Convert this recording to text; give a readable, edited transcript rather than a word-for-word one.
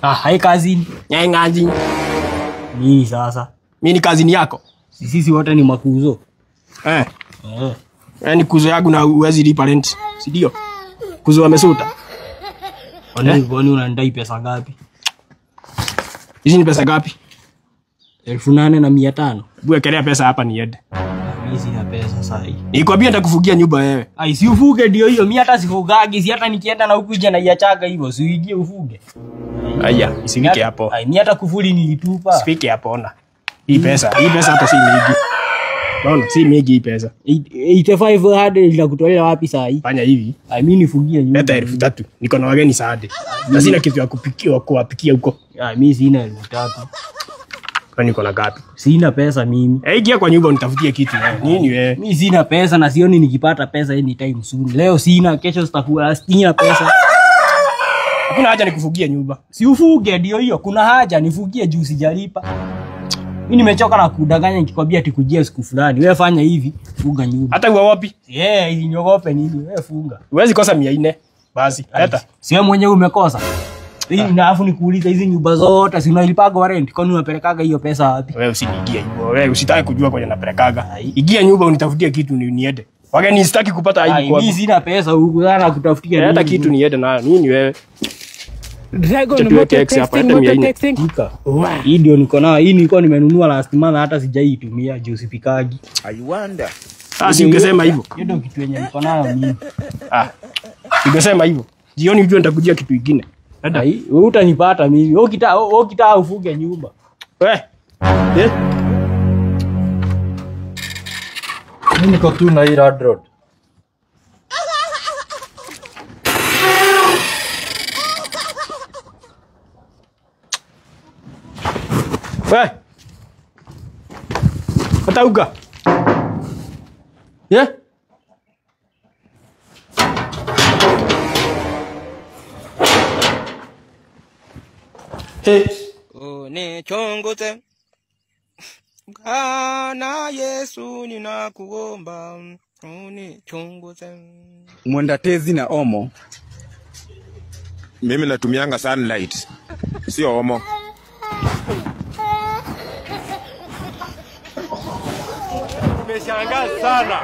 Ah, hai kazini. Nyai ngazi. Nini sasa? Mimi ni kazini yako. Sisi wote ni makuzo. Eh. Yaani kuzo yangu na uwezi lipa rent. Si ndio? Kuzo amesuta. Kwani unanidai pesa ngapi? Hizi ni pesa ngapi? 8,500. Hebu wekelea pesa hapa niende. Mimi sina pesa sasa hii. Nikwambia nitakufugia nyumba wewe. Ai, si ufuge ndio hiyo. Mimi hata sifugagi, si hata nikienda na huku nje na iachaga hivyo, si uingie ufuge. Aya, isifike hapo. Ai, mimi hata kufuli nilitupa. Isifike hapo ona. Hii pesa hata si mingi. Unaona, si mingi hii pesa. 8500 inakutolea wapi saa hii? Fanya hivi. Ai, mimi nifugie nyumba. Leta 3,000. Niko na wageni saade. Na sina kitu ya kupikia kuwapikia huko. Ai, mimi sina 3,000. Kwani niko na ngapi? Sina pesa mimi. Eh, ingia kwa nyumba unitafutie kitu wewe. Nini wewe? Mimi sina pesa na sioni nikipata pesa anytime soon. Leo sina, kesho sitakuwa sina pesa. Hakuna haja nikufugie nyumba. Si ufuge ndio hiyo. Kuna haja nifugie juu sijalipa. Mimi nimechoka na kudanganya nikikwambia ati kujia siku fulani. Wewe fanya hivi, fuga nyumba. Hata uwa wapi? Yeah, niogope nini? Wewe funga. Huwezi kosa 400. Basi, leta. Si wewe mwenyewe umekosa. Hii na afu nikuuliza hizi nyumba zote si unalipaga rent? Kwani unapelekaga hiyo pesa wapi? Wewe usiniingie hivyo. Wewe usitaki kujua kwenye napelekaga. Ingia nyumba unitafutie kitu niende. Wageni sitaki kupata aibu kwako. Mimi sina pesa huku sana kutafutia. Hata kitu niende nayo. Nini wewe? Dragon motor texting, motor texting. Hii ndio niko nayo. Hii nilikuwa nimenunua last month hata sijaitumia juu sipikagi. I wonder. Ah, si ungesema hivyo. Hiyo ndio kitu yenye niko nayo mimi. Ah. Ungesema hivyo. Jioni ujue nitakujia kitu kingine. Ai, wewe utanipata mimi. Wewe ukitaka ufuge nyumba. Wewe. Eh? Mimi niko tu na hii road. Wewe. Atauka. Yeah? Hey. Unichunguze Bwana Yesu, ninakuomba unichunguze. Mwendatezi na omo. Mimi natumianga sunlight, sio omo. Nimeshangaa sana.